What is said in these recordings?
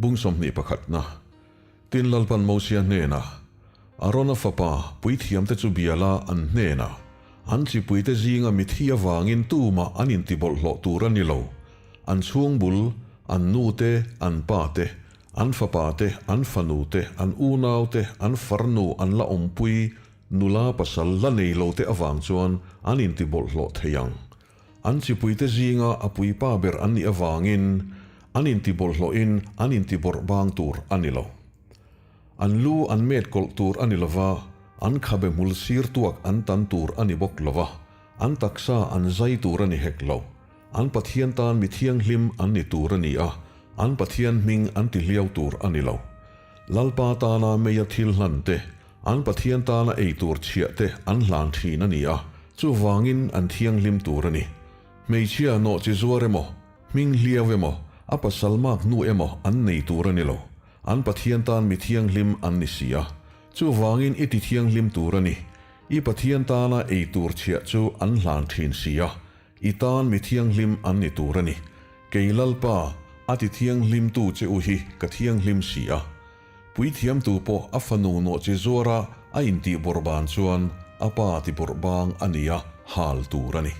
Bung sawmhnih pakhatna, Tin Lalpan Mosia hnenah, Arona fapa puithiamte chu biala an hnenah, An chipuite zinga mithi avangin tumah an intibawlhhlawh tur a ni lo. An chhung bul, an nute, an pate, an fapate, an fanute, an unaute, an farnu, an la awmpui, nula pasal la nei lote avang chuan an intibawlhhlawh thei ang. An chipuite zinga a puipa ber an nih avangin an intibawlhhlawhin an intibawrh bang tur a ni lo. An lu an met kawlh tur a ni lo va, an khabe hmul sir tuak an tan tur a ni bawk lo va, an taksa an zai tur a ni hek lo. An Pathian tan mi thianghlim an ni tur a ni a, an Pathian hming an ti hliau tur a ni lo. Lalpa tana meia thil hlan te, An Pathian tana ei tur chhiah te an hlan thin a ni a, chuvangin an thianghlim tur a ni. Hmeichhia nawh chi zuar emaw, hming hliau emaw, a pasal mak hnu emaw an nei tur a ni lo. An Pathian tan mi thianghlim an ni si a, chuvangin i ti thianghlim tur a ni. I Pathian tana ei tur chhiah chu an hlan thin si a, i tan mi thianghlim an ni tur a ni. Kei Lalpa, a ti thianghlimtu che u hi ka thianghlim si a. Puithiamtu pawh a fanu nawhchi zuara a intih bawrhban chuan a pa ti bawrhbang a nia hal tur a ni.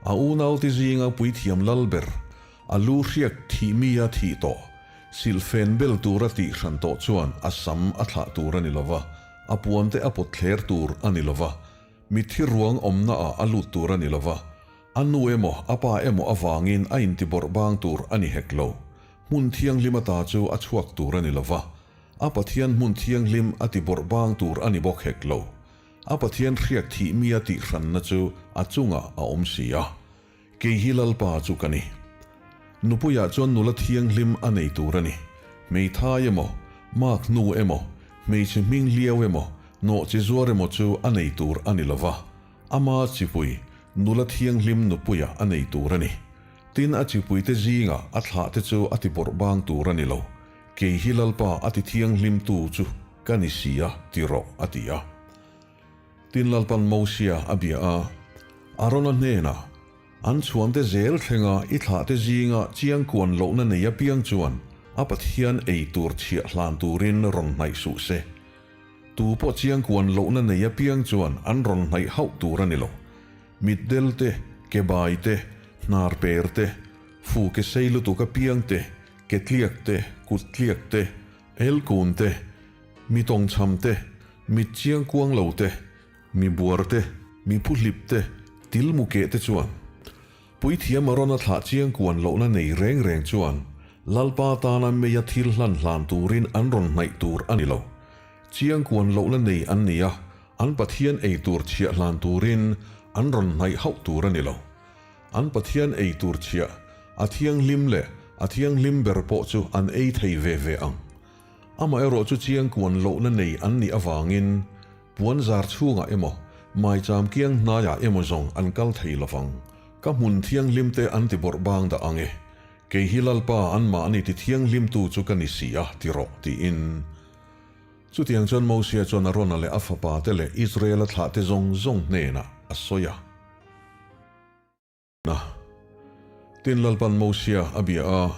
A unaute zinga puithiam lal ber, a lu hriak thih mia thih tawh, silhfen bel tura tih hran tawh chuan a sam a thlah tur a ni lova, a puante a pawt thler tur a ni lova, mitthi ruang awmnaah a lut tur a ni lova, A nu emaw, a pa emaw avangin a intibawrhbang tur a ni hek lo. Hmun thianghlim ata chu a chhuak tur a ni lo va, a Pathian hmun thianghlim a tibawrhbang tur a ni bawk hek lo. A Pathian hriak thih mia tihhranna chu a chungah a awm si a. Kei hi Lalpa chu ka ni. Nupuiah chuan nula thianghlim a nei tur a ni. Hmeithai emaw, mak hnu emaw, hmeichhe hming hliau emaw, nawhchi zuar emaw chu a nei tur a ni lo va. Ama chipui, nula thianghlim nupuia a nei tur a ni. Tin, a chipuite zingah a thlahte chu a ti bawrh bang tur a ni lo. Kei hi Lalpa a ti thianghlimtu chu ka ni si a, ti rawh, a ti a. Tin, Lalpan Mosia a bia a, Arona hnenah, An chhuante zel thlenga i thlahte zinga chiangkuan lohna nei apiang chuan a Pathian ei tur chhiah hlan turin rawn hnaih suh se. Tu pawh chiangkuan lohna nei apiang chuan an rawn hnaih hauh tur a ni lo. Mitdel te, ke bai te, hnar per te, fu ke sei lutuk apiang te, ke tliak te, kut tliak te, elkun te, mi tawngchham te, mit chiangkuang lo te, mi buar te, mi phuhlip te, tilmu keh te chuan Puithiam a rawn a thlah chiangkuan lohna nei reng reng chuan Lalpa tana meia thil hlan hlan turin an rawn hnaih tur a ni lo. Chiangkuan lohna nei an ni a, an Pathian ei tur chhiah hlan turin an rawn hnaih hauh tur a ni lo. An Pathian ei tur chhiah, a thianghlim leh a thianghlim ber pawh chu an ei thei ve ve ang. Amaherawh chu chiangkuan lohna nei an nih avangin Puan zar chhungah emaw, maicham kiang hnaiah emaw zawng an kal thei lovang. Ka hmun thianghlim te an ti bawrh bang dah ang e. Kei hi Lalpa anmahni ti thianghlimtu chu ka ni si a, ti rawh, tiin. Chutiang chuan Mosia chuan Arona leh a fapate leh Israela thlahte zawng zawng hnenah a sawi a. Na. Tin Lalpan Mosia a bia a,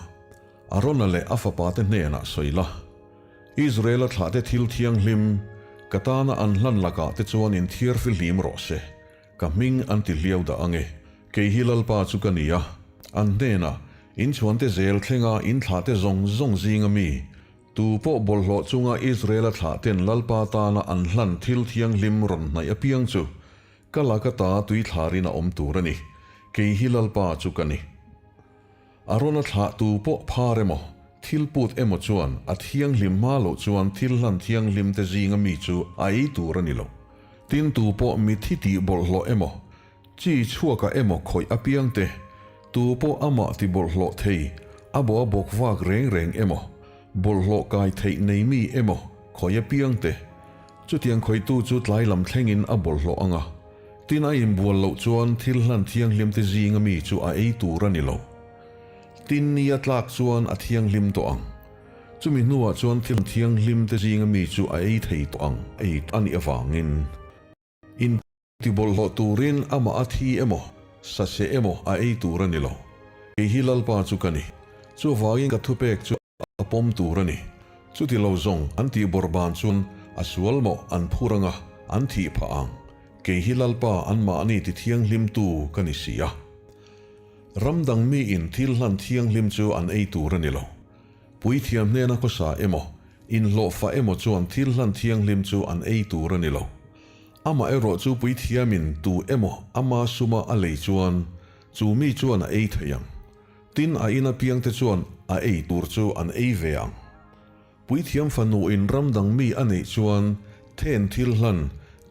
Arona leh a fapate hnenah sawi la. Israela thlahte thil thianghlim, ka tana an hlan lakah te chuan in thiar fihlim rawh se, ka hming an ti hliau dah ange. Kei hi Lalpa chu ka ni a, an hnenah, In chhuante zel thlenga in thlahte zawng zawng zinga mi, tu pawh bawlhhlawh chunga Israela thlahten Lalpa tana an hlan thil thianghlim rawn hnaih apiang chu, Ka laka ta tui thlarin a awm tur a ni. Kei hi Lalpa chu ka ni. A rawn a thlah tu pawh phar emaw, thil put emaw chuan a thianghlim hma loh chuan thil hlan thianghlim te zinga mi chu a ei tur a ni lo. Tin tu pawh mithi tih bawlhhlawh emaw, chi chhuakah emaw khawih apiang te, tu pawh amah ti bawlhhlawh thei, a bawh a bawk vak reng reng emaw, bawlhhlawh kai theih nei mi emaw khawih apiang te, Chutiang khawihtu chu tlai lam thlengin a bawlhhlawh ang a, tin a inbual loh chuan thil hlan thianghlimte zinga mi chu a ei tur a ni lo. Tin ni a tlak chuan a thianghlim tawh ang. Chumi hnuah chuan thil thianghlimte zinga mi chu a ei thei tawh ang ei a nih avangin. In tibawlhhlawh turin amah a thi emaw, saseh emaw a ei tur a ni lo. Kei hi Lalpa chu ka ni. Chuvangin ka thupek chu. A pawm tur a ni. Chuti lo zawng an tih bawrhban chuan a sual mawh an phur anga an thih phah ang. Kei hi Lalpa anmahni ti thianghlimtu ka ni si a. Ram dang miin thil hlan thianghlim chu an ei tur a ni lo. Puithiam hnena khawsa emaw, inhlawhfa emaw chuan thil hlan thianghlim chu an ei tur a ni lo. Amaherawh chu puithiamin tu emaw ama suma a lei chuan chu mi chuan a ei thei ang. Tin, a in apiangte chuan a ei tur chu an ei ve ang. Puithiam fanuin ram dang mi a neih chuan then thil hlan,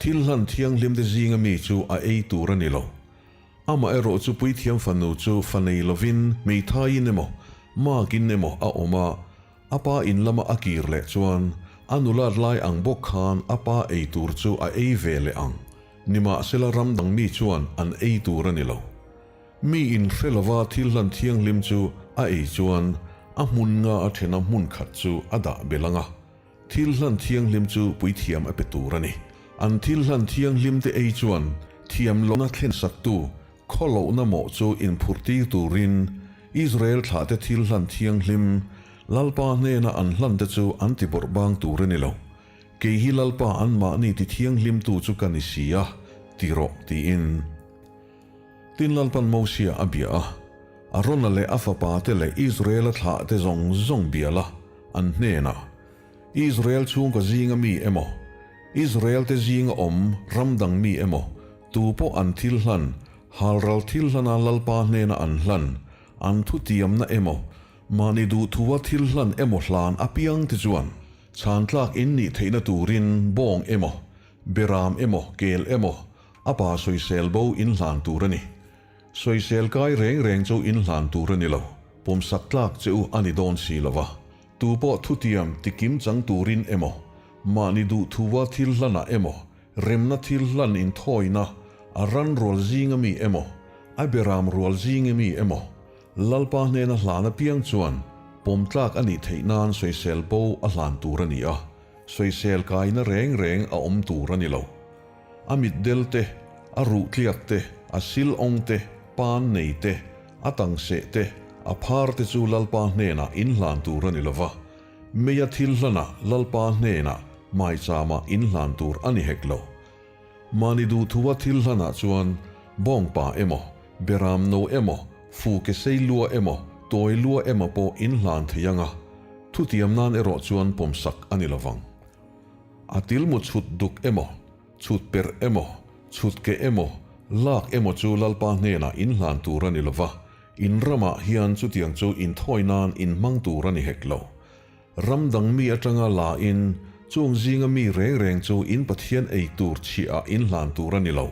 thil hlan thianghlimte zinga mi chu a ei tur a ni lo. Amaherawh chu puithiam fanu chu fa nei lovin hmeithaiin emaw, makin emaw a awm a, a pa in lama a kir leh chuan a nulat lai ang bawk khan a pa ei tur chu a ei ve leh ang. Nimahsela ram dang mi chuan an ei tur a ni lo. Mi in hre lova thil hlan thianghlim chu a ei chuan a hmun nga a thena hmun khat chu a dah belh ang a, thil hlan thianghlim chu puithiam a pe tur a ni. An thil hlan thianghlim te ei chuan thiam lohna thlensaktu khawlohna mawh chu inphurhtir turin Israel thlahte thil hlan thianghlim Lalpa hnena an hlan te chu an ti bawrh bang tur a ni lo. Kei hi Lalpa anmahni ti thianghlimtu chu ka ni si a, ti rawh, tiin. Tin Lalpan Mosia a bia a, Arona leh a fapate leh Israela thlahte zawng zawng bia la, an hnenah, Israel chhungkaw zinga mi emaw, Israelte zinga awm ram dang mi emaw, tu pawh an thil hlan, halral thil hlana Lalpa hnena an hlan, an thutiamna emaw, mahni duhthua thil hlan emaw hlan apiangte chuan chhan tlak in nih theihna turin bawng emaw, beram emaw, kel emaw, A pa sawisel bo in hlan tur a ni. Sawisel kai reng reng chu in hlan tur a ni lo, pawmsak tlak che u a ni dawn si lo va. Tu pawh thutiam ti kim chang turin emaw, mahni duhthua thil hlanah emaw, remna thil hlan inthawina, a ran rual zinga mi emaw, a beram rual zinga mi emaw, Lalpa hnena hlan apiang chuan pawm tlak a nih theih nan sawisel bo a hlan tur a ni a, sawisel kaina reng reng a awm tur a ni lo. A mitdel te, a ruh tliak te, a sil awng te, pan nei te, a tangseh te, a phar te chu Lalpa hnenah inhlan tur a ni lo va, meia thil hlanah Lalpa hnenah maichama inhlan tur a ni hek lo. Mahni duhthua thil hlanah chuan bawngpa emaw, beram no emaw, fu ke sei lua emaw, tawi lua emaw pawh inhlan thei ang a, thutiam nan erawh chuan pawmsak a ni lo vang. A tilmu chhut duk emaw, chhut perh emaw, chhut keh emaw, lak emaw chu Lalpa hnenah inhlan tur a ni lo va, in ramah hian chutiang chu inthawi nan inhmang tur a ni hek lo. Ram dang mi atanga la in, chung zinga mi reng reng chu in Pathian ei tur chhiah ah inhlan tur a ni lo.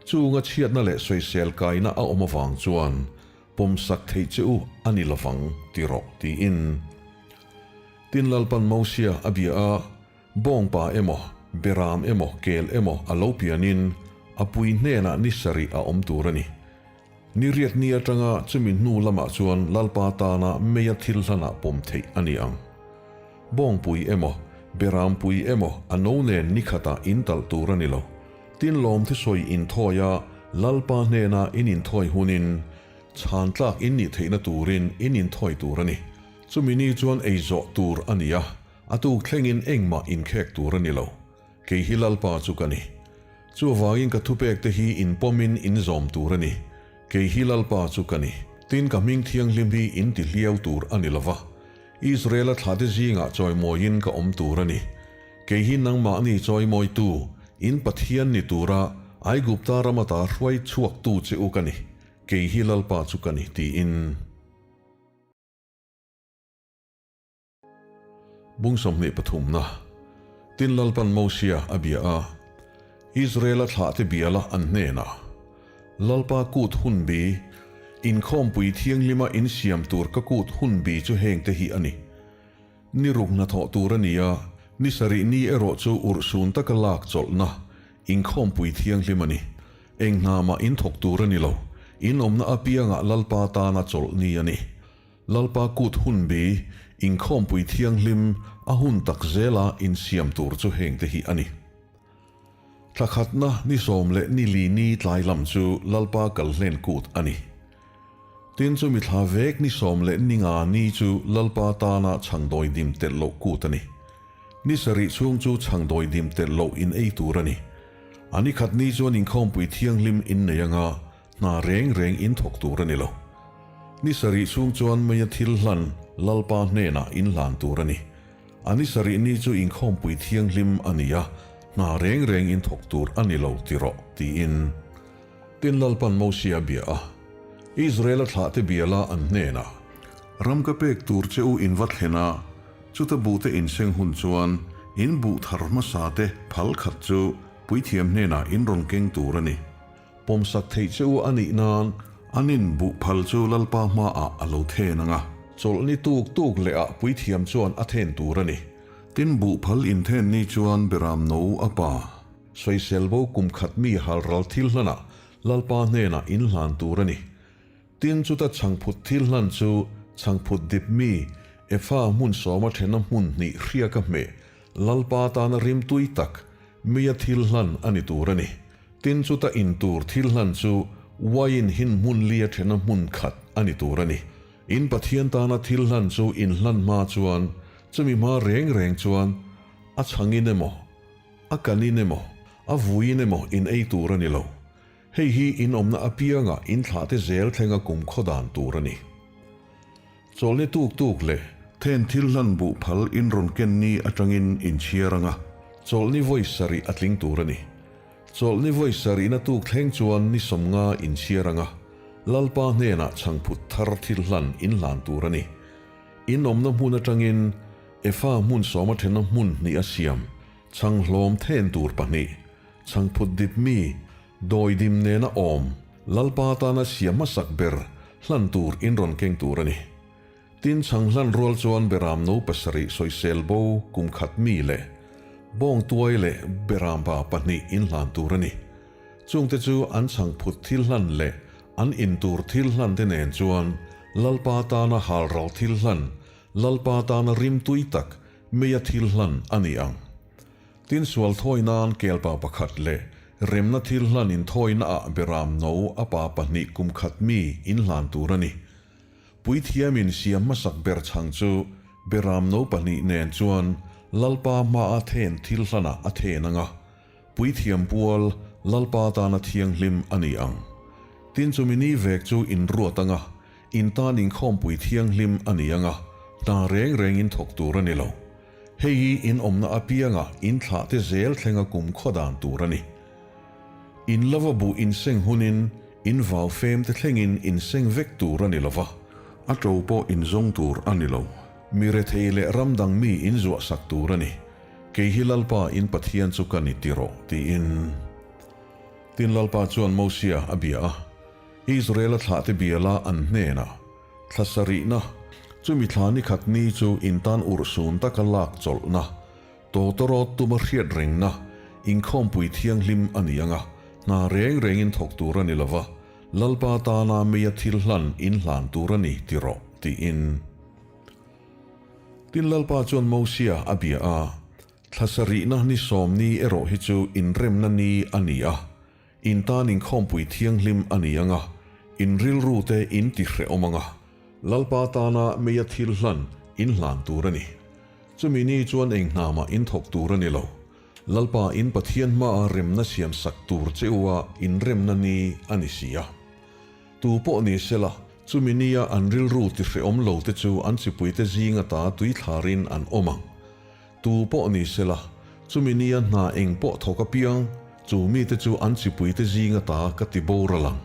Chunga chhiatna leh sawisel kaina a awm avang chuan pawmsak theih che u a ni lovang ti rawh tiin. Tin Lalpan Mosia a bia a, Bawngpa emaw, Beram emaw, Kel emaw a lo pianin a pui hnenah ni sarih a awm tur a ni. Ni riat ni atanga chumi hnu lamah chuan Lalpa tana meia thil hlanah pawm theih a ni ang. Bawngpui emaw, Berampui emaw a no nen ni khatah in talh tur a ni lo. Tin lawmthusawi inthawi a, Lalpa hnena in inthawi hunin chhan tlak in nih theihna turin in inthawi tur a ni. Chumi ni chuan ei zawh tur a ni a, a tuk thlengin engmah inkhek tur a ni lo. Kei hi Lalpa chu ka ni. Chuvangin ka thupek te hi inpawmin inzawm tur a ni. Kei hi Lalpa chu ka ni. Tin ka hming thianghlim hi inti hliau tur a ni lo va, Israela thlate zingah chawimawiin ka awm tur a ni. Kei hi nangmahni chawimawitu, in Pathian ni tura Aigupta rama ta hruai chhuaktu che u ka ni. Kei hi Lalpa chu ka ni, tiin. Bung 23 na, Tin Lalpan Mosia a bia a, Israela thlahte biala an hnenah, Lalpa kut hun bi, inkhawmpui thianghlima insiam tur ka kut hun bi chu hengte hi a ni. Ni ruk hnathawh tur a ni a, ni sarih ni erawh chu urhsun taka lak chawlhna, inkhawmpui thianghlim a ni. Eng hna mah inthawk tur a ni lo, inawmna apiangah Lalpa tana chawlh ni a ni. Lalpa kut hun bi, inkhawmpui thianghlim, a hun tak zela insiam tur chu hengte hi a ni. Thla khatna ni sawm leh ni li ni tlai lam chu Lalpa kalhlen kut a ni. Tin chumi thla vek ni 15 ni chu Lalpa tana chhangdawi dim telh loh kut a ni. Ni sarih chhung chu chhangdawi dim telh loh in ei tur a ni. A ni khat ni chuan inkhawmpui thianghlim in nei anga hna reng reng in thawk tur a ni lo. Ni sarih chhung chuan meia thil hlan Lalpa hnenah in hlan tur a ni. A ni sarih ni chu inkhawmpui thianghlim a ni a, hna reng reng in thawk tur a ni lo ti rawh, tiin. Tin Lalpan Mosia bia a, Israela thlahte bia la an hnenah. Ram ka pek tur che u in va thlen a, chuta buhte in seng hun chuan in buh thar hmasa te phal khat chu puithiam hnenah in rawn keng tur a ni. Pawmsak theih che u a nih nan an in buh phal chu Lalpa hmaah a lo then ang a. Chawlhni tuk tuk leh ah puithiam chuan a then tur a ni. Tin buh phal inthen ni chuan Beram no a pa. Sawisel bo kum khat mi halral thil hlanah Lalpa hnenah in hlan tur a ni. Tin chuta chhangphut thil hlan chu chhangphut dip mi Epha hmun sawma thena hmun hnih hriaka hmeh Lalpa tana rimtui tak mia thil hlan a ni tur a ni. Tin chuta in tur thil hlan chu uaiin hin hmun lia thena hmun khat a ni tur a ni. In Pathian tana thil hlan chu in hlan hma chuan chumi hma reng reng chuan a chhangin emaw, a kanin emaw, a vuiin emaw in ei tur a ni lo. Hei hi in awmna apianga in thlahte zel thlenga kum khaw dan tur a ni. Chawlhni tuk tuk leh then thil hlan buh phal in rawn ken ni atangin in chhiar anga chawlhni vawi sarih a tling tur a ni. Chawlhni vawi sarihna tuk thleng chuan ni 50 in chhiar anga Lalpa hnenah chhangphut thar thil hlan in hlan tur a ni. In awmna hmun atangin Efa hmun sawma thena hmun hnih a siam chhang hlawm then tur pahnih Chhangphut dip mi, dawidim nena awm, Lalpa tana siam hmasak ber hlan tur in rawn keng tur a ni. Tin chhang hlan rual chuan Beram no pasarih sawisel bo kum khat mi leh bawngtuai leh Beram pa pahnih in hlan tur a ni. Chungte chu an chhangphut thil hlan leh an in tur thil hlan te nen chuan Lalpa tana halral thil hlan, Lalpa tana rimtui tak meia thil hlan a ni ang. Tin sual thawi nan kelpa pakhat leh remna thil hlan inthawina ah Beram no a pa pahnih kum khat mi in hlan tur a ni. Puithiam in siam hmasak ber chhang chu Beram no pahnih nen chuan Lalpa hmaa then thil hlanah a then ang a, Puithiam pual Lalpa tana thianghlim a ni ang. Tin chumi ni vek chu in ruat ang a, in tan inkhawmpui thianghlim a ni ang a, hna reng reng in thawk tur a ni lo. Hei hi in awmna apianga in thlahte zel thlenga kum khaw dan tur a ni. In lova buh in seng hunin in vau fem te thlengin in seng vek tur a ni lova, a to pawh in zawng tur a ni lo. Mi rethei leh ram dang mi in zuah sak tur a ni. Kei hi Lalpa in Pathian chu ka ni ti rawh, tiin. Tin Lalpa chuan Mosia a bia a, Israel-a thlahte bia la an hnenah, Thla sarihna, chumi thla ni khat ni chu in tan urhsun taka lak chawlhna, tawtawrawt tuma hriat rengna, inkhawmpui thianghlim a ni ang a, hna reng rengin thawk tur a ni lova, Lalpa tana meia thil hlan in hlan tur a ni ti rawh, tiin. Tin Lalpa chuan Mosia a bia a, Thla sarihna ni sawm ni erawh hi chu inremna ni a ni a, In tan inkhawmpui thianghlim a ni ang a, in rilrute in ti hrehawm ang a. Lalpa tana meia thil hlan in hlan tur a ni. Chumi ni chuan eng hnamah in thawk tur a ni lo. Lalpa in Pathian hmaa remna siam sak tur che u a inremna ni a ni si a. Tu pawh ni sela, chumi nia an rilru ti hrehawm lo te chu an chipuite zing ata tuithlarin an awm ang. Tu pawh ni sela, chumi nia hna eng pawh thawk apiang, chu mite chu an chipuite zing ata ka ti boral ang.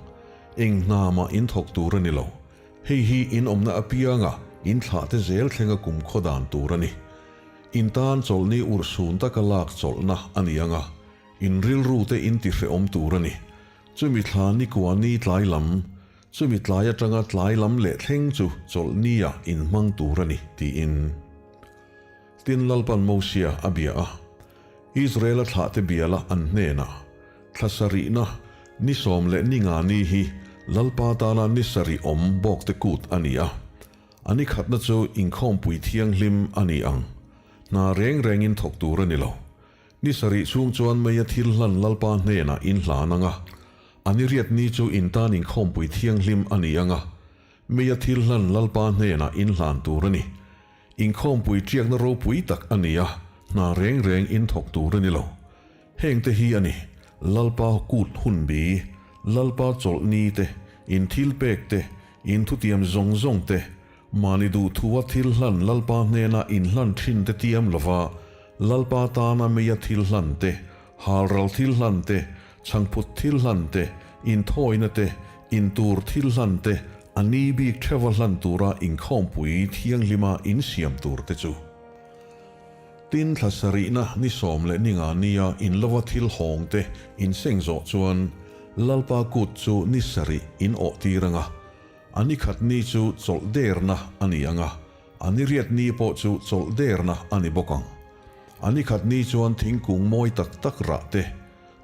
Eng hna mah in thawk tur a ni lo. Hei hi in awmna apianga in thlahte zel thlenga kum khaw dan tur a ni. In tan chawlhni urhsun taka lak chawlhna a ni ang a, in rilrute in ti hrehawm tur a ni. Chumi thla nikua ni tlai lam, chumi tlai atanga tlai lam leh thleng chu chawlhnia in hmang tur a ni, tiin. Tin Lalpan Mosia a bia a, Israela thlahte biala an hnenah, Thla sarihna, ni 15 ni hi Lalpa tana ni sarih awm bawkte kut a ni a. A ni khatna chu inkhawmpui thianghlim a ni ang. Hna reng rengin thawk tur a ni lo. Ni sarih chhung chuan meia thil hlan Lalpa hnenah in hlan ang a. A ni riat ni chu in tan inkhawmpui thianghlim a ni ang a. Meia thil hlan Lalpa hnenah in hlan tur a ni. Inkhawmpui ṭiakna ropui tak a ni a, hna reng reng in thawk tur a ni lo. Hengte hi a ni, Lalpa kut hun bi, Lalpa chawlh ni te, in thil pek te, in thutiam zawng zawng te, mahni duhthua thil hlan Lalpa hnena in hlan thin te tiam lova Lalpa tana meia thil hlan te, halral thil hlan te, chhangphut thil hlan te, inthawina te, intur thil hlan te, a ni bik theuha hlan tura inkhawmpui thianghlima insiam tur te chu. Tin, thla sarihna ni 15 nia in lova thil hawng te in seng zawh chuan Lalpa kut chu ni sarih in awh tir ang a, a ni khat ni chu chawlh derna a ni ang a, a ni riat ni pawh chu chawlh derna a ni bawk ang. A ni khat ni chuan thingkung mawi tak tak rah te,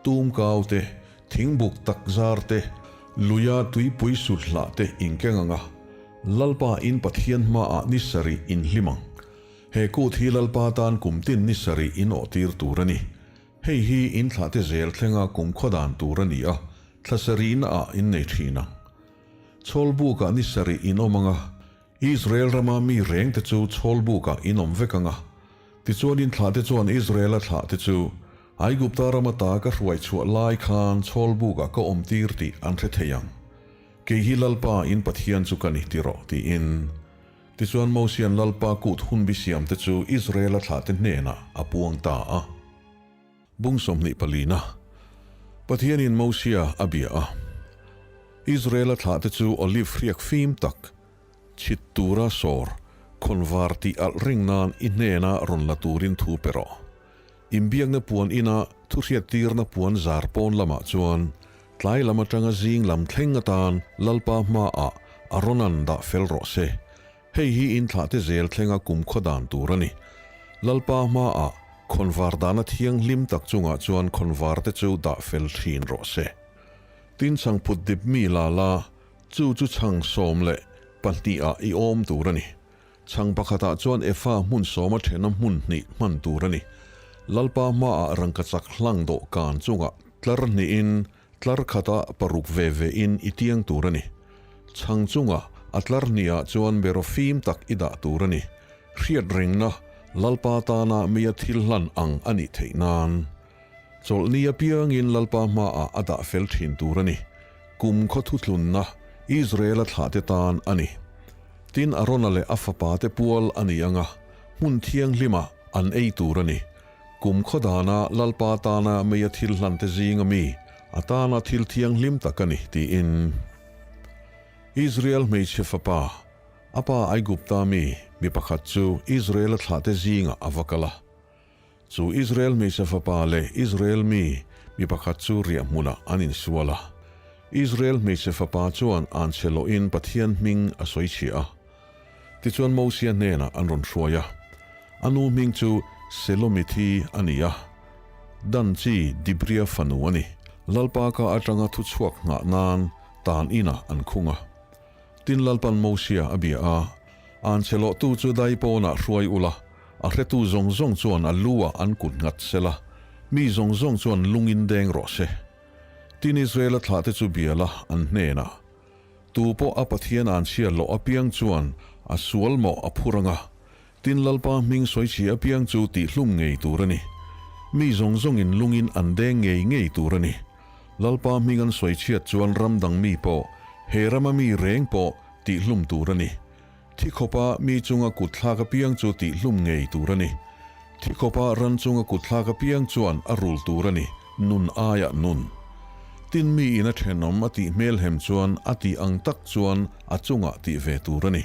tum kau te, thingbuk tak zar te, luia tuipui sut hlah te in keng ang a, Lalpa in Pathian hmaah ni sarih in hlim ang. He kut hi Lalpa tan kum tin ni sarih in awhtir tur a ni. Hei hi in thlahte zel thlenga kum khaw dan tur a ni a, thla sarihna ah in nei thin ang. Chhawlbukah ni sarih in awm ang a, Israel rama mi rengte chu chhawlbukah in awm vek ang a. Tichuan in thlahte chuan Israela thlahte chu Aigupta rama ta ka hruai chhuah lai khan chhawlbukah ka awmtir tih an hre thei ang. Kei hi Lalpa in Pathian chu ka ni ti rawh, tiin. Tichuan Mosia'n Lalpa kut hunbi siamte chu Israela thlahte hnenah a puang ta a. Bung 24 Pathianin Mosia a bia a. Israela thlahte chu olive hriak fim tak, chhit tura sawr, khawnvar tih alh reng nan i hnena rawn la turin thu pe rawh. Inbiakna puan ina thuhriattirna puan zar pawn lamah chuan Tlai lam atanga zing lam thleng atan Lalpa hmaah Aronan dah fel rawh se. Hei hi in thlahte zel thlenga kumkhaw dan tur a ni. Lalpa hmaah khawnvar dahna thianghlim tak chungah chuan khawnvarte chu dah fel thin rawh se. Tin chhangphut dip mi la la, chu chu chhang 12 ah i awm tur a ni. Chhang pakhatah chuan Efa hmun sawma thena hmun hnih hman tur a ni. Lalpa hmaah rangkachak hlang dawhkan chungah tlar hnihin tlar khata paruk ve vein i tiang tur a ni. Chhang chunga a tlar hnihah chuan beraw fim tak i dah tur a ni. Hriat rengna Lalpa tana mia thil hlan ang a nih theih nan. Chawlhni apiangin Lalpa hmaah a dah fel thin tur a ni. Kum khaw thutlunna Israel-a thlahte tan a ni. Tin, Arona leh a fapate pual a ni ang a, hmun thianghlima an ei tur a ni. Kum khaw dana Lalpa tana meia thil hlante zinga mi a tana thil thianghlim tak a ni, tiin. Israel hmeichhe fapa, a pa Aigupta mi, mi pakhat chu Israel-a thlahte zingah a va kal a. Chu Israel hmeichhe fapa leh Israel mi mi pakhat chu riah hmunah an insual a. Israel hmeichhe fapa chuan anchhe lawhin Pathian hming a sawi chhia a. Tichuan Mosia hnenah an rawn hruai a. A nu hming chu Selomithi a ni a, Dan chi Dibria fanu a ni. Lalpa ka atanga thuchhuak nghah nan tan inah an khung a. Tin Lalpan Mosia a bia a, Anchhe lawhtu chu dai pawnah hruai ula, a hretu zawng zawng chuan a lu ah an kut nghat sela, mi zawng zawng chuan lungin deng rawh se. Tin Israela thlahte chu bia la an hnenah, Tu pawh a Pathian anchhia lawh apiang chuan a sual mawh a phur anga, tin Lalpa hming sawichhi apiang chu tihhlum ngei tur a ni. Mi zawng zawngin lungin an deng ngei ngei tur a ni. Lalpa hming an sawichhiat chuan ram dang mi pawh, he rama mi reng pawh tihhlum tur a ni. Thi khawpa mi chunga kut thlak apiang chu tihhlum ngei tur a ni. Thi khawpa ran chunga kut thlak apiang chuan a rul tur a ni, nun aiah nun. Tin mi in a thenawm a tih hmelhem chuan a tih ang tak chuan a chungah tih ve tur a ni.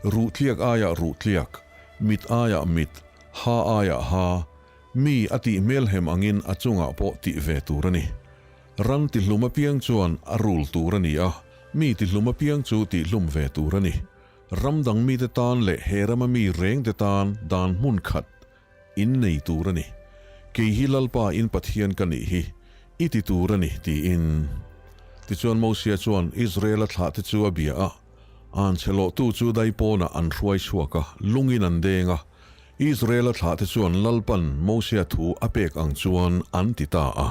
Ruh tliak aiah ruh tliak, mit aiah mit, ha aiah ha, Mi a tih hmelhem angin a chungah pawh tih ve tur a ni. Ran tihlum apiang chuan a rul tur a ni a, mi tihlum apiang chu tihlum ve tur a ni. Ram dang mite tan leh he rama mi rengte tan dan hmun khat in nei tur a ni. Kei hi Lalpa in Pathian ka nih hi, i ti tur a ni, tiin. Tichuan Mosia chuan Israela thlahte chu a bia a, Anchhe lawhtu chu daipawnah an hruai chhuak a, lungin an deng a, Israela thlahte chuan Lalpan Mosia thu a pek ang chuan an ti ta a.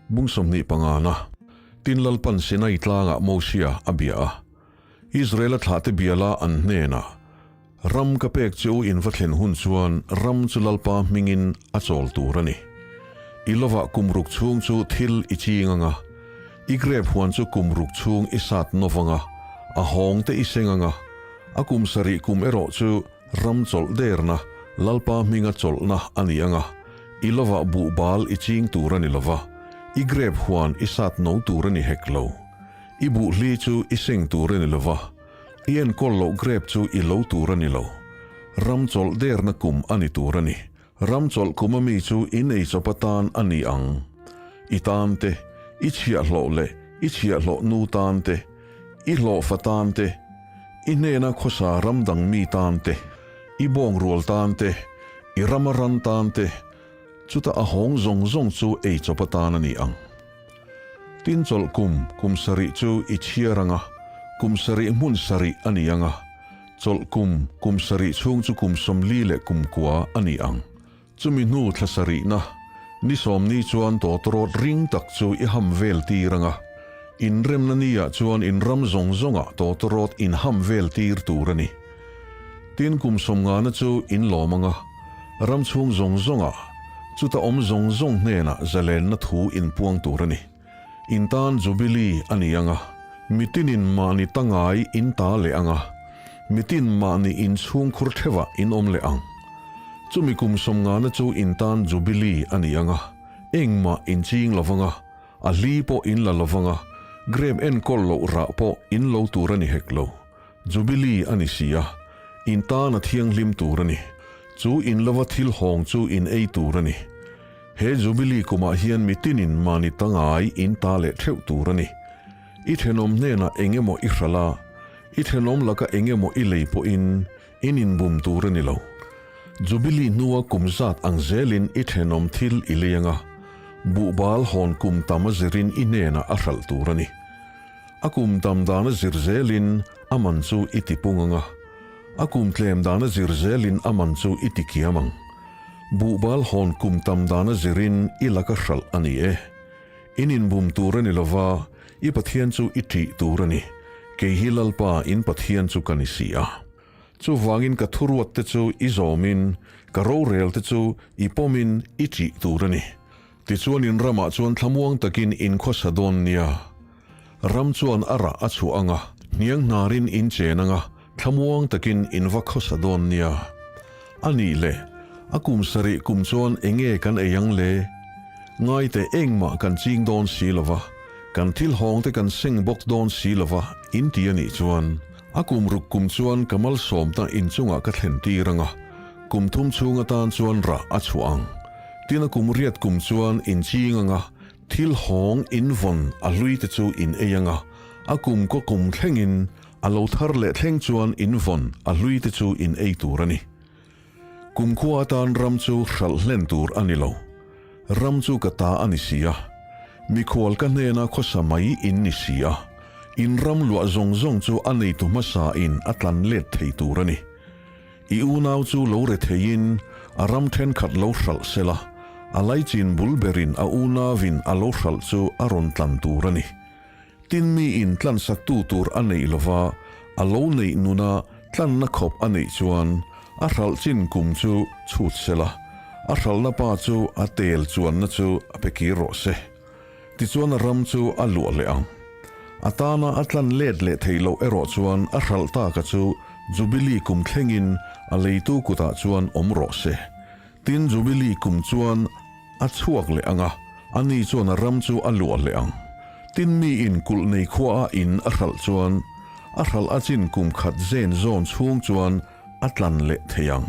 Bung 25 na. Tin Lalpan Sinai tlangah Mosia a bia a. Israela thlahte biala an hnenah, Ram ka pek che u in va thlen hun chuan ram chu Lalpa hmingin a chawl tur a ni. I lovah kum ruk chhung chu thil i ching ang a, i grep huan chu kum ruk chhung i sat nawv ang a, a hawng te i seng ang a, a kum sarih kum erawh chu ram chawlh derna, Lalpa hminga chawlhna a ni ang a, i lovah buhbal i ching tur a ni lova, i grep huan i sat no tur a ni hek lo. I buhli chu i seng tur a ni lova, i enkawl loh grep chu i lo tur a ni lo. Ram chawlh derna kum a ni tur a ni. Ram chawlh kum a mi chu in ei chawp atan a ni ang. I tan te, i chhiahhlawh leh i chhiahhlawh nu tan te, i hlawhfa tan te, i hnena khawsa ram dang mi tan te, i bawngrual tan te, i rama ran tan te, chuta a hawng zawng zawng chu ei chawp atan a ni ang. Tin chawlh kum, kum sarih chu i chhiar ang a, kum sarih hmun sarih a ni ang a, chawlh kum, kum sarih chhung chu kum 40 leh kum kua a ni ang. Chumi hnu thla sarihna, ni sawmni chuan tawtawrawt ring tak chu i ham vel tir ang a, inremna niah chuan in ram zawng zawngah tawtawrawt in ham vel tir tur a ni. Tin kum sawmngana chu in lawm ang a, ram chhung zawng zawngah, chuta awm zawng zawng hnenah zalenna thu in puang tur a ni. In tan Jubilee a ni ang a, mitinin mahni tangai in ta leh ang a, mitin mahni in chhungkhur theuhah in awm leh ang. Chumi kum sawmngana chu in tan Jubilee a ni ang a, engmah in ching lo vang a, a hli pawh in la lo vang a, grape enkawl loh rah pawh in lo tur a ni hek lo. Jubilee a ni si a, in tan a thianghlim tur a ni. Chu in lova thil hawng chu in ei tur a ni. He Jubilee kumah hian mitinin mahni tangai in ta leh theuh tur a ni. I thenawm hnenah eng emaw i hralh a, i thenawm laka eng emaw i lei pawhin in inbum tur a ni lo. Jubilee hnua kum zat ang zelin i thenawm thil i lei ang a, buhbal hawn kum tam a zirin i hnenah a hralh tur a ni. A kum tam dan a zir zelin a man chu i ti pung ang a, a kum tlem dan a zir zelin a man chu i ti kiam ang. Buhbal hawn kum tam dan a zirin i laka hralh a ni e. In inbum tur a ni lova, i Pathian chu i ṭih tur a ni. Kei hi Lalpa in Pathian chu ka ni si a. Chuvangin ka thuruat te chu i zawmin, ka rorel te chu i pawmin i ṭih tur a ni. Tichuan in ramah chuan thlamuang takin in khawsa dawn nia. Ram chuan a rah a chhuah ang a, hniang hnarin in chen ang a, thlamuang takin in va khawsa dawn nia. A nih le, a kum sarih kum chuan enge kan ei ang le? Ngaite engmah kan ching dawn si lo va, kan thil hawng te kan seng bawk dawn si lo va in ti a nih chuan, a kum ruk kum chuan ka malsawmna inchungah ka thlen tir ang a, kum thum chhung atan chuan rah a chhuah ang. Tin a kum riat kum chuan in ching ang a, thil hawng in vawn a hlui te chu in ei ang a, a kum kaw kum thlengin a lo thar leh thleng chuan in vawn a hlui te chu in ei tur a ni. Kum khua atan ram chu hralh hlen tur a ni lo. Ram chu ka ta a ni si a. Mikhual ka hnena khawsa mai in ni si a. In ram luah zawng zawng chu a neitu hmasa in a tlan let thei tur a ni. I unau chu lo re theiin a ram thenkhat lo hralh sela, a laichin bul berin a unauin a lo hralh chu a rawn tlan tur a ni. Tin miin tlansaktu tur a neih lova a lo neih nuna tlanna khawp a neih chuan a hralh chin kum chu chhut sela, a hralhna pa chu a tel chuanna chu a pe kir rawh se. Tichuan a ram chu a luah leh ang. A tana a tlan let leh theih loh erawh chuan a hralh taka chu Jubilee kum thlengin a leitu kutah chuan awm rawh se. Tin Jubilee kum chuan a chhuak leh ang a, ani chuan a ram chu a luah leh ang. Tin miin kulh nei khua a in a hralh chuan a hralh a chin kum khat zen zawn chhung chuan a tlan leh thei ang.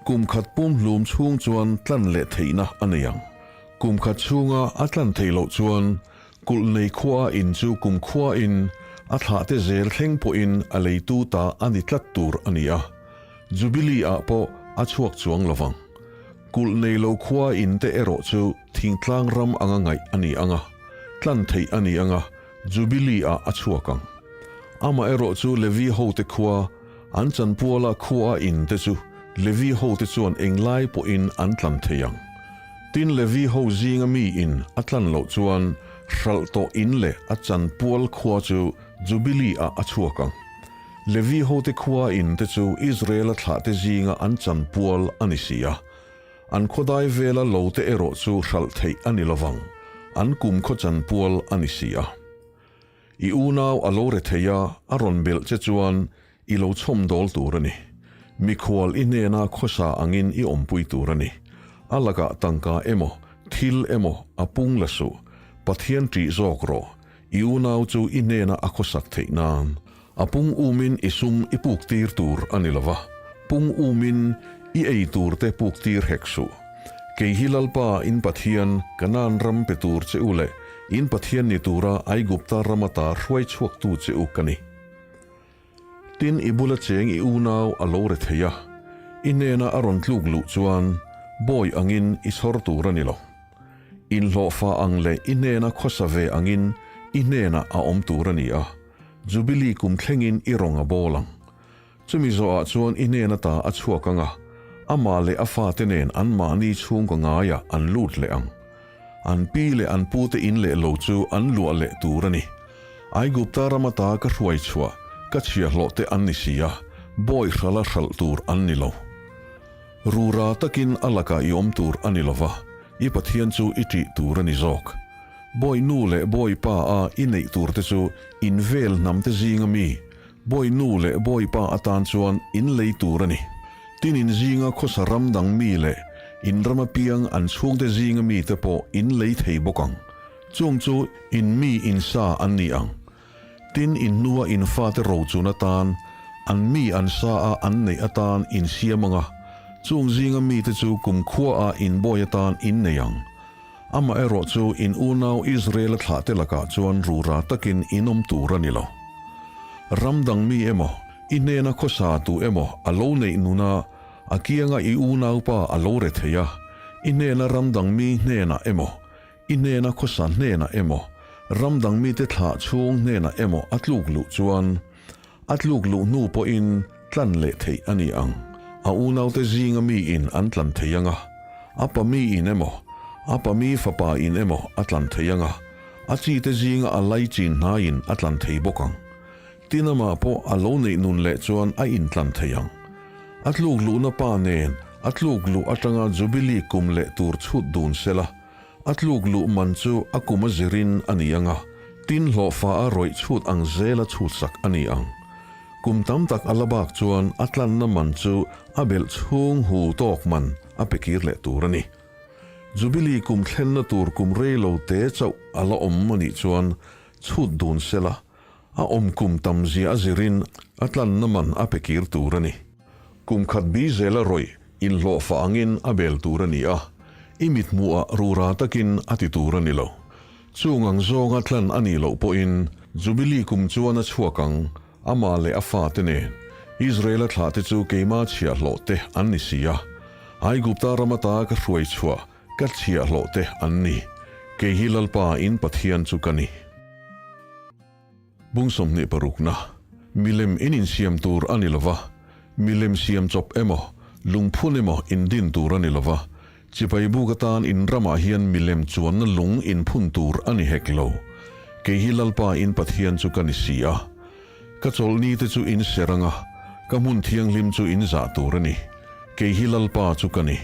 Kum khat pumhlum chhung chuan tlan leh theihna a nei ang. Kum khat chhunga a tlan theih loh chuan kulh nei khua in chu kum khua in a thlah te zel thleng pawhin a leitu ta a ni tlat tur a ni a, Jubilee ah pawh a chhuak chuang lo vang. Kulh nei lo khua in te erawh chu thingtlang ram anga ngaih a ni ang a, tlan theih a ni ang a, Jubilee ah a chhuak ang. Amaherawh chu Levi hote khua, an chanpuala khua in te chu Levi hote chuan englai pawhin an tlan thei ang. Tin Levi ho zinga mi in a tlan loh chuan hralh tawh in leh a chanpual khua chu Jubilee-ah a chhuak ang. Levi hote khua in te chu Israela thlahte zinga an chanpual a ni si a. An khawdai vela lo te erawh chu hralh theih a ni lovang, an kumkhaw chanpual a ni si a. I unau a lo re thei a, a rawn belh che chuan i lo chhawm dawl tur a ni. Mikhual i hnena khawsa angin i awmpui tur a ni. A lakah tangka emaw, thil emaw a pung la suh. Pathian ṭih zawk rawh. I unau chu i hnena a khawsak theih nan. A pung umin i sum i puk tir tur a ni lo va, pung umin i ei tur te puk tir hek suh. Kei hi Lalpa in Pathian, Kanaan ram pe tur che u leh in Pathian ni tura Aigupta ram ata hruai chhuaktu che u ka ni. Tin, i bula cheng i unau a lo re thei a, i hnena a rawn tluk luh chuan bawi angin i chhawr tur a ni lo. Inhlawhfa ang leh i hnena khawsa ve angin i hnenah a awm tur a ni a, Jubilee kum thlengin i rawng a bawl ang. Chumi zawhah chuan i hnen ata a chhuak ang a, amah leh a fate nen anmahni chhungkaw ngaiah an lut leh ang. An pi leh an pute in leh lo chu an luah leh tur a ni. Aigupta ram ata ka hruai chhuah, ka chhiahhlawh te an ni si a, bawi hrala hralh tur an ni lo. Rura takin a lakah i awm tur a ni lo va, i Pathian chu i ṭih tur a ni zawk. Bawi nu leh bawi pa a i neih tur te chu in vel hnam te zinga mi, Bawi nu leh bawi pa atan chuan in lei tur a ni. Tin in zinga khawsa ram dang mi leh in ram apiang an chhungte zinga mite pawh in lei thei bawk ang. Chung chu in mi in sa an ni ang. Tin in hnua in fate rochun atan an mi an sa a an neih atan in siam ang a, chung zinga mite chu kumkhua ah in bawi atan in nei ang. Amaherawh chu in unau Israela thlahte lakah chuan rura takin in awm tur a ni lo. Ram dang mi emaw, i hnena khawsa tu emaw a lo neih nuna a kianga i unaupa a lo re thei a, i hnena ram dang mi hnenah emaw, i hnena khawsa hnenah emaw, ram dang mite thlah chhung hnenah emaw a tluk luh chuan, A tluk luh hnu pawhin tlan leh theih a ni ang. A unaute zinga miin an tlan thei ang a, a pa miin emaw, a pa mi fapa in emaw a tlan thei ang a, a chite zinga a laichin hnaiin a tlan thei bawk ang. Tin amah pawh a lo neih nun leh chuan a intlan thei ang. A tluk luhna pa nen a tluk luh atanga Jubilee kum leh tur chhut dun sela, A tluk luh man chu a kum a zirin a ni ang a, tin hlawhfa a rawih chhut ang zela chhutsak a ni ang. Kum tam tak a la bak chuan a tlanna man chu a belh chhung hu tawk man a pe kir leh tur a ni. Jubilee kum thlenna tur kum rei lo te chauh a la awm a nih chuan chhut dun sela, a awm kum tam zia a zirin a tlanna man a pe kir tur a ni. Kum khat bi zela rawih inhlawhfa angin a bel tur a ni a, i mithmuhah rura takin a ti tur a ni lo. Chung ang zawnga tlan a nih loh pawhin Jubilee kum chuan a chhuak ang, amah leh a fate nen. Israela thlahte chu keima chhiahhlawhte an ni si a, Aigupta ram ata ka hruai chhuah ka chhiahhlawhte an ni. Kei hi Lalpa in Pathian chu ka ni. Bung 26na, Milem in insiam tur a ni lo va, milem siam chawp emaw, lungphun emaw indin tur a ni lo va, chipai buk atan in ramah hian milem chuanna lung inphun tur a ni hek lo. Kei hi Lalpa in Pathian chu ka ni si a. Ka chawlhni te chu in ser anga, ka hmun thianghlim chu in zah tur a ni. Kei hi Lalpa chu ka ni.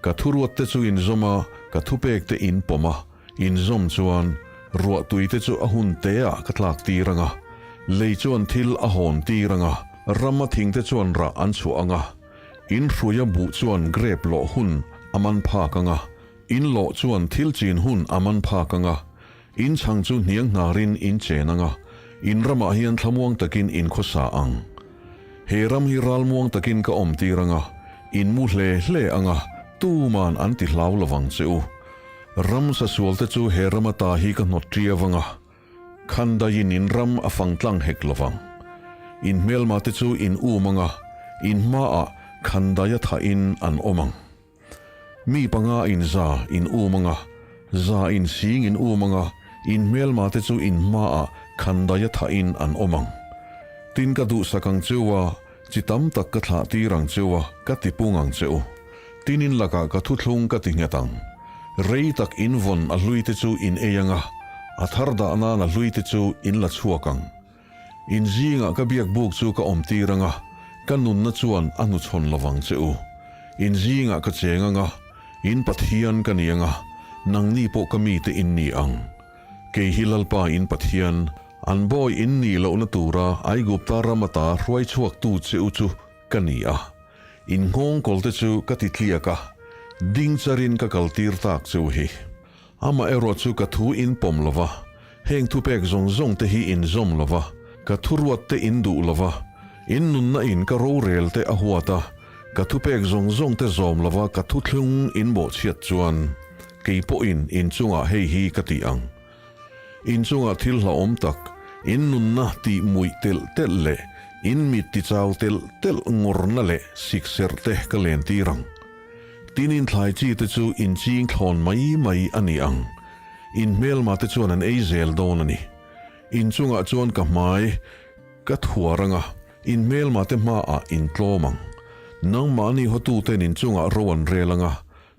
Ka thuruat te chu in zawm a, ka thupek te in pawm a, in zawm chuan ruahtui te chu a hun te ah ka tlak tir ang a, lei chuan thil a hawn tir ang a, ram a thing te chuan rah an chhuah ang a, in hrui a buh chuan grep lawh hun a man phak ang a, in lawh chuan thil chin hun a man phak ang a, in chhang chu hniang hnarin in chen ang a, in ramah hian thlamuang takin in khawsa ang. He ram hi ralmuang takin ka awm tir ang a, in mu hle hle ang a, tuman an ti hlau lovang che u. Ram sasualte chu he ram ata hi ka hnawt ṭiau ang a, khandaiin in ram a fang tlang hek lovang. In hmelmate chu in um ang a, in hmaah khandaia thahin an awm ang. Mi panga in za in um ang a, za in sing in um ang a, in hmelma te chu in hmaah khandaia thahin an awm ang. Tin ka duhsak ang cheu a, chi tam tak ka thlah tir ang cheu a, ka ti pung ang che u. Tin in lakah ka thuthlung ka ti nghet ang. Rei tak in vawn a hlui te chu in ei ang a. A thar dah nan a hlui te chu in la chhuak ang. In zingah ka biak buk chu ka awm tir ang a, ka nunna chuan a hnuchhawn lovang che u. In zingah ka cheng ang a, in Pathian ka ni ang a, nangni pawh ka mite in ni ang. Kei hi Lalpa in Pathian, an bawi in nih lohna tura Aigupta ram ata hruai chhuaktu che u chu ka ni a. In nghawngkawlte chu ka ti tliak a, ding charin ka kaltir tak che u hi. Amaherawh chu ka thu in pawm lo va, heng thupek zawng zawng te hi in zawm lo va, ka thuruat te in duh lo va, in nunna in ka rorel te a huat a, ka thupek zawng zawng te zawm lo va ka thuthlung in bawhchhiat chuan kei pawhin in chungah hei hi ka ti ang. In chungah thil hlauhawm tak, in nunna tih muih telh telh leh in mit tichau telh telh ngawrna leh sikserh te ka lentir ang. Tin in thlai chi te chu in ching thlawn mai mai a ni ang. In hmelma te chuan an ei zel dawn a ni. In chungah chuan ka hmai ka thuar ang a, in hmelma te hmaah in tlawm ang. Nangmahni hotuten in chungah ro an rel ang a,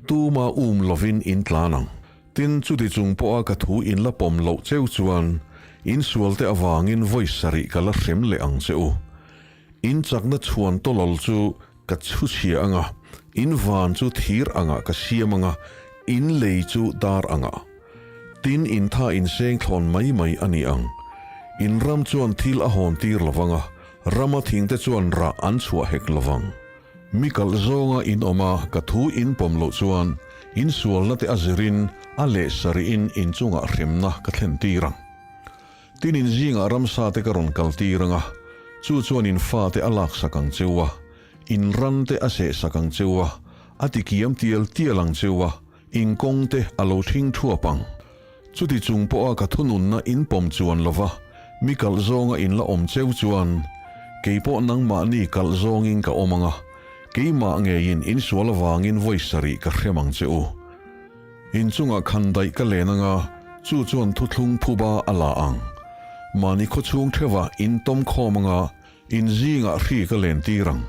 tuma um lovin in tlan ang. Tin, chuti chung pawha ka thu in la pawm loh cheu chuan in sualte avangin vawi sarih ka la hrem leh ang che u. In chakna chhuan tawlawl chu ka chhu chhia ang a, in van chu thir angah ka siam ang a, in lei chu dar angah. Tin, in tha in seng thlawn mai mai a ni ang. In ram chuan thil a hawn tir lo vang a, rama thingte chuan rah an chhuah hek lo vang. Mi kalh zawnga in awm a, ka thu in pawm loh chuan in sualna te a zirin a leh sarihin in chungah hremna ka thlen tir ang. Tin in zingah ramsa te ka rawn kal tir ang a, chu chuan in fate a laksak ang cheu a, in ran te a sehsak ang cheu a, a ti kiam tial tial ang cheu a, in kawng te a lo thing thuap ang. Chuti chung pawha ka thununna in pawm chuan lo va, mi kalh zawnga in la awm cheu chuan, kei pawh nangmahni kalh zawngin ka awm ang a, keimah ngeiin in sual avangin vawi sarih ka hrem ang che u. In chungah khan daih ka len anga chu chuan thuthlung phuba a la ang. Mahni khawchhung theuhah in tawm khawm anga in zingah hri ka len tir ang.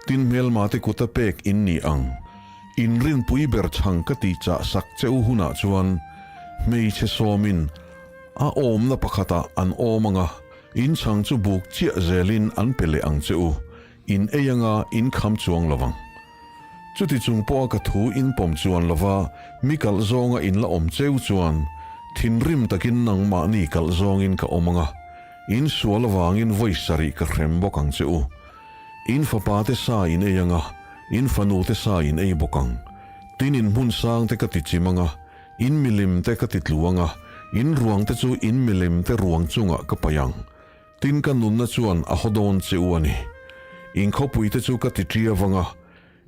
Tin hmelma te kuta pek in ni ang. In rinpui ber chhang ka ti chah sak che u hunah chuan hmeichhe sawmin a awmna pakhatah an awm anga in chhang chu buk chiah zelin an pe leh ang che u. In ei anga in kham chuang lo vang. Chuti chung pawha ka thu in pawm chuan lova mi kalh zawnga in la awm cheu chuan thinrim takin nangmahni kalh zawngin ka awm anga, in sual avangin vawi sarih ka hrem bawk ang che u. In fapa te sa in ei anga, in fanu te sa in ei bawk ang. Tin in hmun sang te ka ti chim anga, in milim te ka ti tlu anga, in ruang te chu in milim te ruang chungah ka paih ang. Tin ka nunna chuan a haw dawn che u a ni. In khawpuite chu ka ti ṭia vang a,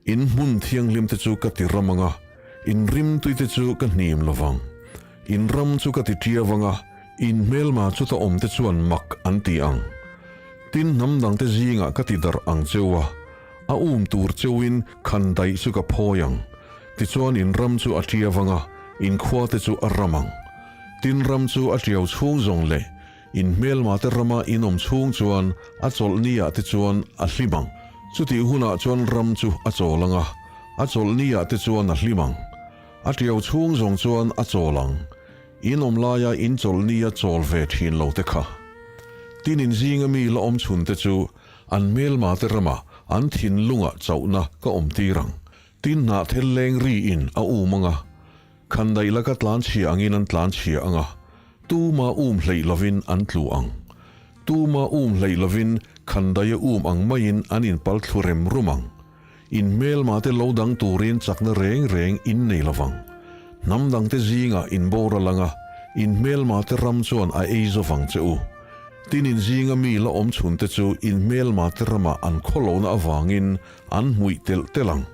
in hmun thianghlimte chu ka ti ram ang a, in rimtuite chu ka hnim lo vang. In ram chu ka ti ṭia vang a, in hmelma chuta awmte chuan mak an ti ang. Tin hnam dangte zingah ka ti darh ang che u a, a um tur cheuin khan daih chu ka phawi ang. Tichuan in ram chu a ṭia vang a, in khuate chu a ram ang. Tin ram chu a ṭiau chhung zawng leh In hmelmate rama in awm chhung chuan a chawlhni ah te chuan a hlim ang. Chutih hunah chuan ram chu a chawl ang a, a chawlhni ah te chuan a hlim ang. A tiau chhung zawng chuan a chawl ang. In awm laia in chawlhni a chawl ve thin lo te kha. Tin in zinga mi la awm chhun te chu an hmelmate ramah an thinlungah chauhna ka awm tir ang. Tin hnahthel leng ri in a um ang a, Khan daih laka tlan chhia angin an tlan chhia ang a, tuma um hleih lovin an tlu ang. Tuma um hleih lovin khan daia um ang maiin an inpal thlu rem rum ang. In hmelmate lo dang turin chakna reng reng in nei lovang. Hnam dangte zingah in boral ang a, in hmelmate ram chuan a ei zovang che u. Tin in zinga mi la awm chhunte chu in hmelmate ramah an khawlohna avangin An hmuih telh telh ang.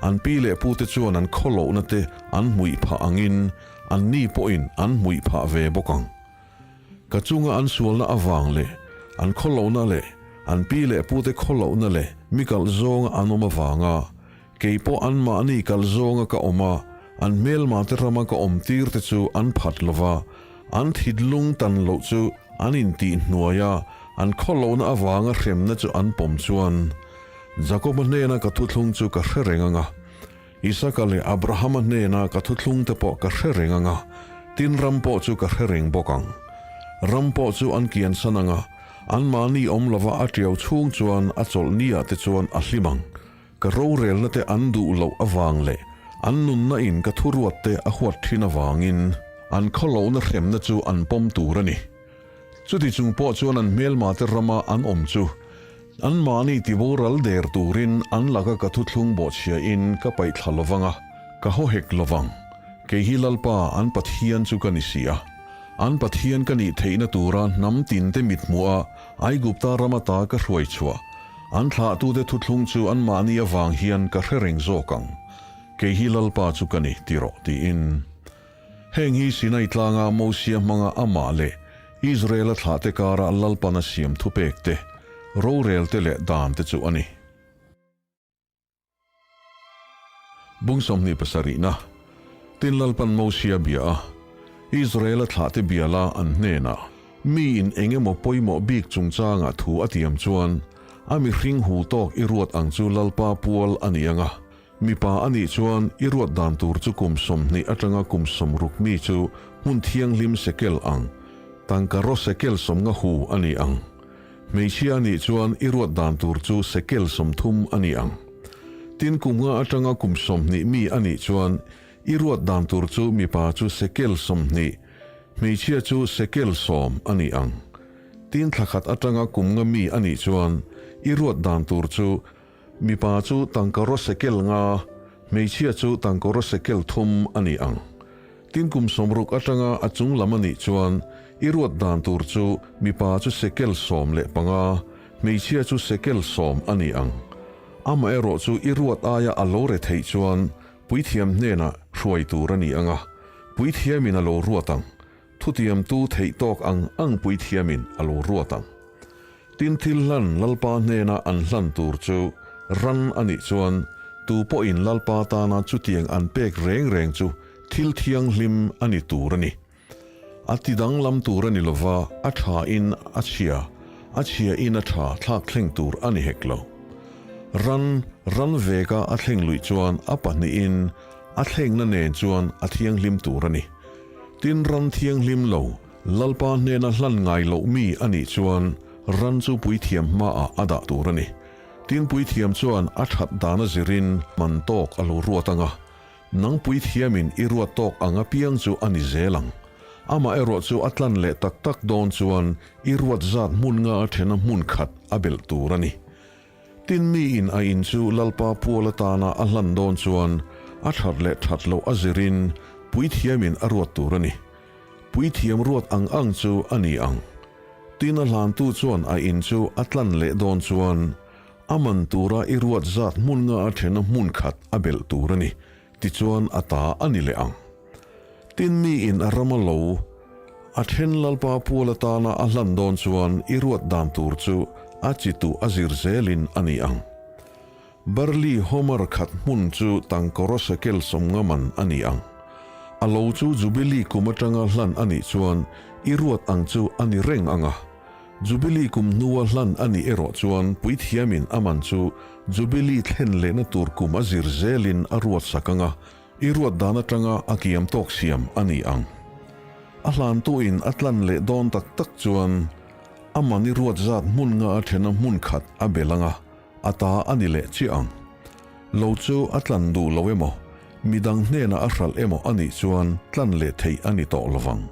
An pi leh pute chuan an khawlohna te an hmuih phah angin anni pawhin an hmuih phah ve bawk ang. Ka chunga an sualna avang leh an khawlohna leh an pi leh pute khawlohna leh mi kalh zawnga an awm avanga kei pawh anmahni kalh zawnga ka awm a, an hmelmate rama ka awm tir te chu an phat lova, an thidlung tan loh chu an intih hnuaia an khawlohna avanga hremna chu an pawm chuan Jakoba hnena ka thuthlung chu ka hre reng ang a, Isaka leh Abrahama hnena ka thuthlung te pawh ka hre reng ang a, Tin ram pawh chu ka hre reng bawk ang. Ram pawh chu an kiansan ang a, anmahni awm lova a tiau chhung chuan a chawlh ni-ah te chuan a hlim ang. Ka rorelna te an duh loh avang leh an nunna in ka thuruat te a huat thin avangin an khawlohna hremna chu an pawm tur a ni. Chuti chung pawh chuan an hmelma te rama an awm chu anmahni tiboral der turin an laka ka thuthlung bawhchhia in ka paih thla lovang a, ka haw hek lovang. Kei hi Lalpa an Pathian chu ka ni si a. An Pathian ka nih theihna tura hnam tin te mithmuh a Aigupta ram ata ka hruai chhuah an thlahtute thuthlung chu anmahni avang hian ka hre reng zawk ang. Kei hi Lalpa chu ka ni ti rawh tiin. Heng hi Sinai tlanga Mosia hmanga amah leh Israela thlahte kara Lalpan a siam thupek te, rorel te leh dan te chu a ni. Bung 27na, Tin Lalpan Mosia bia a, Israela thlahte bia la an hnenah, Miin eng emaw pawimawh bik chungchangah thu a tiam chuan, a mihring hu tawk i ruat ang chu Lalpa pual a ni ang a, Mipa a nih chuan i ruat dan tur chu kum 20 atanga kum 60 mi chu hmun thianghlim sekel ang, tangka raw sekel 50 hu a ni ang. Hmeichhia a nih chuan i ruat dan tur chu sekel 30 a ni ang. Tin kum nga atanga kum 20 mi a nih chuan i ruat dan tur chu mipa chu sekel 20, hmeichhia chu sekel 10 a ni ang. Tin thla khat atanga kum nga mi a nih chuan i ruat dan tur chu Mipa chu tangkaraw sekel nga, hmeichhia chu tangkaraw sekel thum a ni ang. Tin kum 60 atanga a chung lam a nih chuan i ruat dan tur chu mipa chu sekel 15, hmeichhia chu sekel 10 a ni ang. Amaherawh chu i ruat aia a lo re theih chuan puithiam hnenah hruai tur a ni ang a, puithiamin a lo ruat ang. Thutiamtu theih tawk ang ang puithiamin a lo ruat ang. Tin thil hlan Lalpa hnena an hlan tur chu ran a nih chuan tu pawhin Lalpa tana chutiang an pek reng reng chu thil thianghlim a ni tur a ni. A ti danglam tur a ni lova, a tha in a chhia, a chhia in a tha thlak thleng tur a ni hek lo. Ran, ran veka a thleng luih chuan a pahnihin a thlengna nen chuan a thianghlim tur a ni. Tin ran thianghlim lo, Lalpa hnena hlan ngai loh mi a nih chuan ran chu puithiam hmaah a dah tur a ni. Tin puithiam chuan a that dan a zirin man tawk a lo ruat ang a, nang puithiamin i ruat tawk ang apiang chu a ni zel ang. Amaherawh chu a tlan leh tak tak dawn chuan i ruat zat hmun nga a thena hmun khat a belh tur a ni. Tin miin a in chu Lalpa pual atana a hlan dawn chuan a that leh that loh a zirin puithiamin a ruat tur a ni. Puithiam ruat ang ang chu a ni ang. Tin a hlantu chuan a in chu a tlan leh dawn chuan a man tura i ruat zat hmun nga a thena hmun khat a belh tur a ni, tichuan a ta a ni leh ang. Tin miin a ram a lo a then Lalpa pual atana a hlan dawn chuan i ruat dan tur chu a chi tuh a zir zelin a ni ang. Barley homer khat hmun chu tangkawraw sekel 50 man a ni ang. A lo chu Jubilee kum atanga hlan a nih chuan i ruat ang chu a ni reng ang a. Jubilee kum hnua hlan a nih erawh chuan puithiamin a man chu Jubilee thlen lehna tur kum a zir zelin a ruat sak ang a, i ruat dan atanga a kiam tawk siam a ni ang. A hlantuin a tlan leh dawn tak tak chuan a man i ruat zat hmun nga a thena hmun khat a bel ang a, A ta a ni leh chiah ang. Lo chu a tlan duh lo emaw, midang hnenah a hralh emaw a nih chuan tlan leh theih a ni tawh lovang.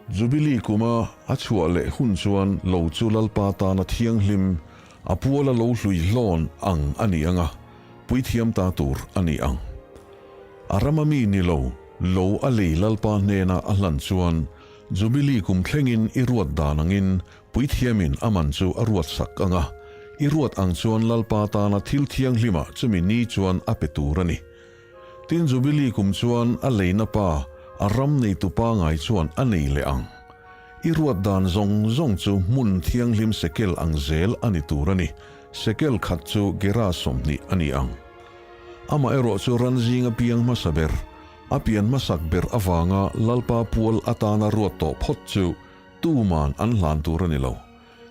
Jubilee kuma a chhuah leh hun chuan lo chu Lalpa tana thianghlim, a puala lo hlui hlawn ang a ni ang a, puithiam ta tur a ni ang. A rama mi ni lo, lo a lei Lalpa hnena a hlan chuan Jubilee kum thlengin i ruat dan angin Puithiamin a man chu a ruat sak ang a, i ruat ang chuan Lalpa tana thil thianghlimah chumi ni chuan a pe tur a ni. Tin Jubilee kum chuan a leina pa, a ram neitu pangai chuan a nei leh ang. I ruat dan zawng zawng chu hmun thianghlim sekel ang zel a ni tur a ni, sekel khat chu gera 20 a ni ang. Amaherawh chu ran zinga piang hmasa ber, a pian hmasak ber avanga Lalpa pual atana ruat tawh phawt chu Tuman an hlan tur a ni lo.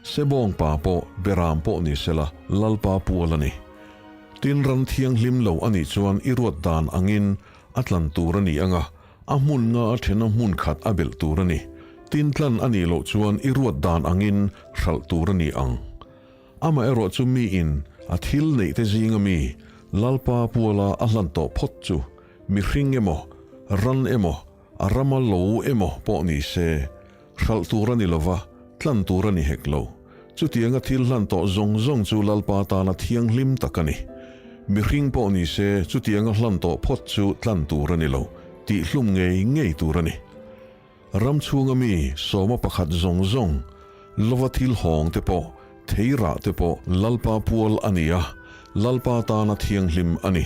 Sebawng pa pawh Beram pawh ni sela Lalpa pual a ni. Tin ran thianghlim lo a nih chuan i ruat dan angin a tlan tur a ni ang a, A hmun nga a thena hmun khat a belh tur a ni. Tin tlan a nih loh chuan i ruat dan angin hralh tur a ni ang. Amaherawh chu miin a thil neih te zinga mi Lalpa puala a hlan tawh phawt chu mihring emaw, ran emaw, a rama lo emaw pawh ni se, hralh tur a ni lova, tlan tur a ni hek lo. Chutianga thil hlan tawh zawng zawng chu Lalpa tana thianghlim tak a ni. Mihring pawh ni se, chutianga hlan tawh phawt chu tlan tur a ni lo, tihhlum ngei ngei tur a ni. Ram chhunga mi sawma pakhat zawng zawng, lova thil hawng te pawh, thei rah te pawh Lalpa pual a ni a, Lalpa tana thianghlim a ni.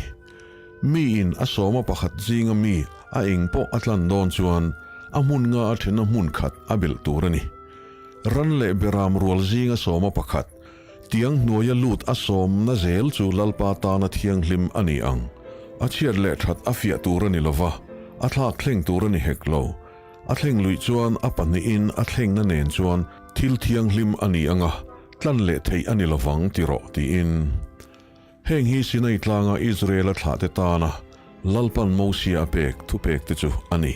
Miin a sawma pakhat zinga mi a eng pawh a tlan dawn chuan a hmun nga a thena hmun khat a belh tur a ni. Ran leh beram rual zinga sawma pakhat, tiang hnuaia lut a sawmna zel chu Lalpa tana thianghlim a ni ang. A chhiat leh that a fiah tur a ni lova, a thlak thleng tur a ni hek lo. A thleng luih chuan a pahnihin a thlengna nen chuan thil thianghlim a ni ang a, tlan leh theih a ni lovang ti rawh tiin. Heng hi Sinai tlanga Israela thlahte tana Lalpan Mosia a pek thupekte chu a ni.